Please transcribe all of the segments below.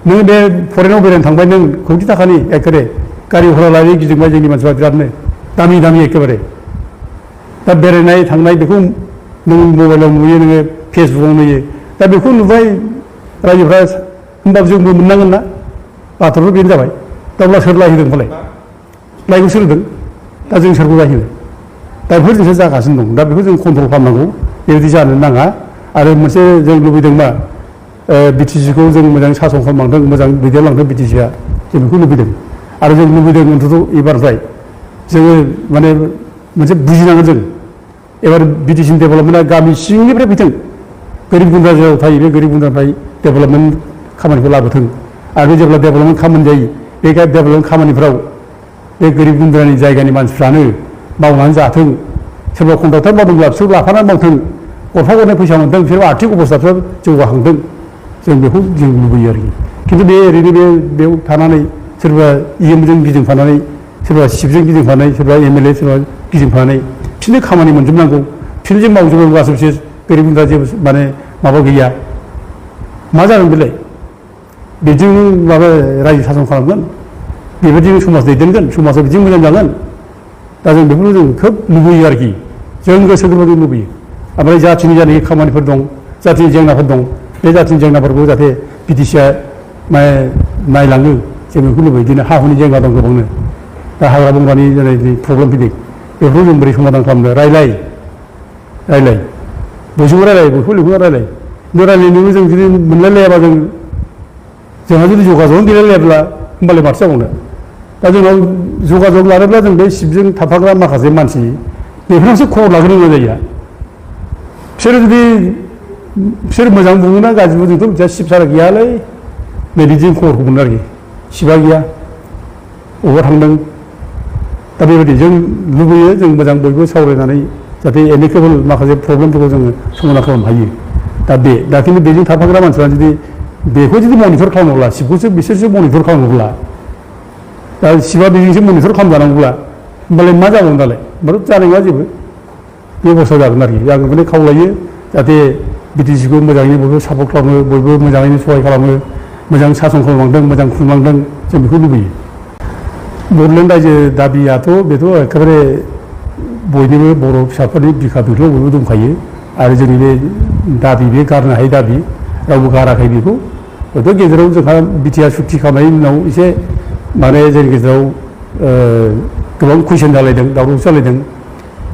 नों बे फरेनाव बेरायनो थांबाय नों खौथि थाखानि एखेबारे गारि घरा लायै गिदिंबाय जोंनि मानसिफ्रा बिरादनो दामि दामि एखेबारे दा बेरायनाय थांनाय बेखौ नों मबाइलाव नुयो नोङो फेसबुकाव नुयो दा बेखौ नुबाय रायजोफ्रा होमबाबो जोंबो मोननांगोन ना बाथ्राफोर बेनो जाबाय दा अब्ला सोर लायहोदों होनबालाय लायखौ सोर होदों दा जों सोरखौ लायहोनो दा बेफोरजोंसो जागासिनो दं दा बेखौ जों कन्ट्रल खालामनांगौ बेबायदि जानो नाङा आरो मोनसे जों लुबैदों मा बिटिसिखौ जों मोजां सासन खालामलांदों मोजां दैदेनलांदों बिटिसिआ जों बेखौ लुबैदों आरो जों लुबैदों अन्तत' एबारनिफ्राय जोङो माने मोनसे बुजिनांगोन जों एबार बिटिसिनि डेभेलपमेन्टआ गामि सिंनिफ्राय फैथों गोरिब गुन्द्रा जेराव थायो बे गोरिब गुन्द्रानिफ्राय डेभेलपमेन्ट खामानिखौ लाबोथों आरो जेब्ला डेभेलपमेन्ट खामानि जायो बे डेभेलपमेन्ट खामानिफ्राव बे गोरिब गुन्द्रानि जायगानि मानसिफ्रानो मावनानै जाथों सोरबा कन्ट्राक्टर मावदोंब्ला बिसोर लाफानानै मावथों गरफा गरनै फैसा मोनथों बिसोर आर्थिक अबस्थाफ्रा जौगाखांथों जों बेखौ जों लुबैयो आरोखि खिन्थु बे ओरैनो बेयाव थानानै सोरबा इएमजों गिदिंफानानै सोरबा सिपजों गिदिंफानाय सोरबा एमएलए सोरबा गिदिंफानानै बिसोरनो खामानि मोनजोबनांगौ बिसोरजों मावजोबोब्लासो बिसोर गोरिब गुन्द्रा जेबो माने माबा गैया मा जागोन बेलाय बेजों माबा रायजो शासन खालामगोन बेबायदिनो समाज दैदेनगोन समाजा बिदिनो मोजां जागोन दा जों बेफोरखौ जों खोब लुबैयो आरोखि जों गोसो गोरबोजों लुबैयो ओमफ्राय जाथिनि जानाय खामानिफोर दं जाथिनि जेंनाफोर दं बे जाथिनि जेंनाफोरखौ जाहाथे बिटिसिआ माने नायलाङो जों बेखौ लुबैयो बिदिनो हा हुनि जेंना दं गोबांनो दा हाग्रा बंग्रानि जेरै प्रब्लेम फैदों बेफोरखौ जों बोरै समाधान खालामनो रायलाय बयजोंबो रायलाय बयखौबो लिंहरना रायलाय बे रायलायनोबो जों जुदि मोनलायलायाबा जोंहा जुदि जगाजगआनो गैलायलायाब्ला होमबालाय माथो जाबावनो दा जोंनाव जगाजग लानोब्ला जों बे सिपजों थाफाग्रा माखासे मानसि बेफोरनावसो खबर लाग्रोनांगौ जायो बिसोरो जुदि बिसोर मोजां बुङोना गाज्रि बुङो जोंथ' मिथिया सिप सारा गैयालै नै बिदिनो खबरखौ मोनो आरोखि सिपआ गैया बबावबा थांदों दा बेबायदि जों लुबैयो जों मोजां बयबो सावरायनानै जाहाथे एमिकेबोल माखासे प्रब्लेमफोरखौ जोङो समाधान खालामनो हायो दा खिन्थु बेजों थाफाग्रा मानसिफ्रा जुदि बेखौ जुदि मनिटर खालामोब्ला सिपखौसो बिसोरसो मनिटर खालामोब्ला दा सिपआ बेजोंसो मनिटर खालामजानांगौब्ला होमबालाय मा जागोन दालाय होमबाथ' जानाय नङा जेबो बे अबस्था जागोन आरोखि आं बेखौनो खावलायो जाहाथे बिटिसिखौ मोजाङैनो बयबो सापर्ट खालामो बयबो मोजाङैनो सहाय खालामो मोजां सासन खालामलांदों मोजां खुंलांदों जों बेखौ लुबैयो बड'लेण्ड रायजो दाबियाथ' बेथ' एखेबारे बयनिबो बर' फिसाफोरनि बिखा बिख्लोआव बयबो दंखायो आरो जोंनि बे दाबि बे गारनो हायै दाबि रावबो गाराखै बेखौ हयथ' गेजेराव जोंहा बिटिआर सुक्ति खालामनायनि उनाव एसे माने जोंनि गेजेराव गोबां कुइसन जालायदों दावराव जालायदों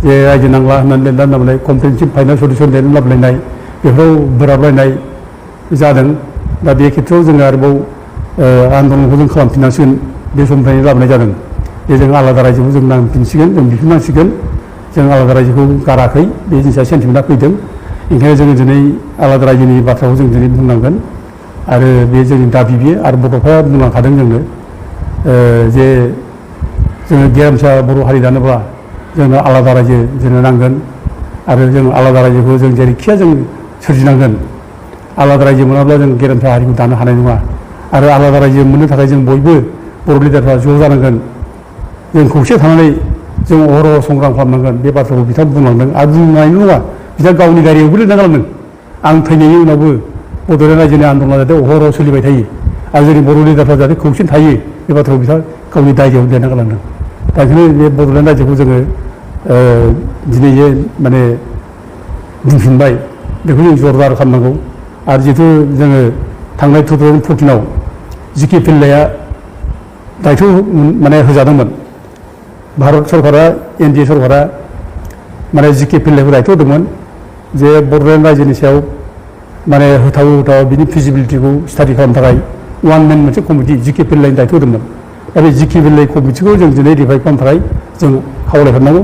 जे रायजो नांला होननानै लिरना लाबोनाय कमप्रिहेनसिभ फाइनाल सलिउसन लिरना लाबोलायनाय बेफोराव बोराबलायनाय जादों दा बे खेथ्रआव जोङो आरोबाव आन्दलनखौ जों खालामफिननांसिगोन बे समनिफ्रायनो लाबोनाय जादों जे जों आलादा रायजोखौ जों नांफिनसिगोन जों बिफिननांसिगोन जों आलादा रायजोखौ गाराखै बे जिनिसा सेन्टिमेन्टआ फैदों ओंखायनो जोङो दिनै आलादा रायजोनि बाथ्राखौ जों दिनै बुंनांगोन आरो बे जोंनि दाबि बियो आरो बड'फा बुंलांखादों जोंनो जे जोङो गेरेमसा बर' हारि दानोब्ला जोंनो आलादा रायजो जोंनो नांगोन आरो जों आलादा रायजोखौ जों जेरैखिया जों सोरजिनांगोन आलादा रायजो मोनाब्ला जों गेरेमसा हारिखौ दानो हानाय नङा आरो आलादा रायजो मोननो थाखाय जों बयबो बर' लिडारफ्रा ज' जानांगोन जों खौसे थानानै जों अहरह संग्राम खालामनांगोन बे बाथ्राखौ बिथाङा बुंलांदों आरो बुंनायल' नङा बिथाङा गावनि गारियावबो लिरना गालांदों आं थैनायनि उनावबो बड'लेण्ड रायजोनि आन्दलना जाहाथे अहरह सोलिबाय थायो आरो जोंनि बर' लिडारफ्रा जाहाथे खौसे थायो बे बाथ्राखौ बिथाङा गावनि दायजायाव लिरना गालांदों दा ओंखायनो बे बड'लेण्ड रायजोखौ जोङो दिनै जे माने बुंफिनबाय बेखौ जों जरदार खालामनांगौ आरो जिहेतु जोङो थांनाय 2014 जिके पिल्लाया दायथ' माने होजादोंमोन भारत सरकारा एनडिए सरकारा माने जिके पिल्लायखौ दायथ' होदोंमोन जे बड'लेण्ड रायजोनि सायाव माने होथाव बिनि फिजिबिलिटिखौ स्टाडि खालामनो थाखाय वान मेन मोनसे कमिटि जिके पिल्लायनि दायथ' होदोंमोन दा बे जिके पिल्लाय कमिटिखौ जों दिनै रिभाइभ खालामनो थाखाय जों खावलायहरनांगौ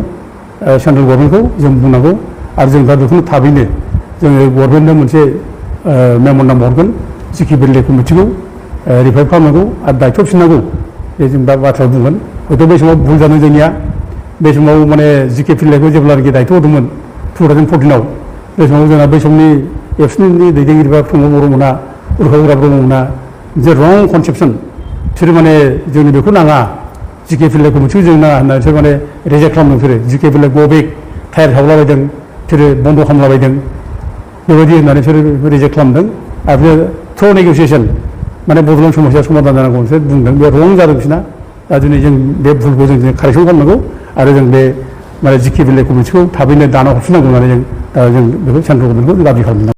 सेन्ट्रेल गभर्नमेन्टखौ जों बुंनांगौ आरो जों दा बेखौनो थाबैनो जोङो गभर्नमेन्टनो मोनसे मेम'रेन्डाम हरगोन जिके पिल्लाय कमिटिखौ रिभाइभ खालामनांगौ आरो दायथ' फिननांगौ बे जों दा बाथ्रा बुंगोन हयथ' बै समाव भुल जादों जोंनिया बे समाव माने जिके पिल्लायखौ जेब्लानाखि दायथ' होदोंमोन 2014 बे समाव जोंना बै समनि एबसुनि दैदेनगिरिफ्रा प्रमद बर'मोना उर्खागोरा ब्रह्ममोना जे रं कनसेपसन बिसोरो माने जोंनि बेखौ नाङा जिके पिल्लाय कमिटिखौ जों नाङा होनना बिसोर माने रिजेक्ट खालामदों बिसोरो जिके पिल्लाय गबेक टायार सावलाबायदों बिसोरो बन्द' खालामलाबायदों बेबायदि होननानै बिसोरो रिजेक्ट खालामदों आरो थ्र' नेगसिएसन माने बड'लेण्ड समस्या समाधान जानांगौ मोनसे बुंदों बे रं जादों बिसिना दा दिनै जों बे भुलखौ जों दिनै कारेक्सन खालामनांगौ आरो जों बे माने जिके बिल कमिटिखौ थाबैनो दाना हरफिननांगौ होननानै जों बेखौ सेन्ट्रेल गभर्नमेन्टखौ दाबि खालामदों।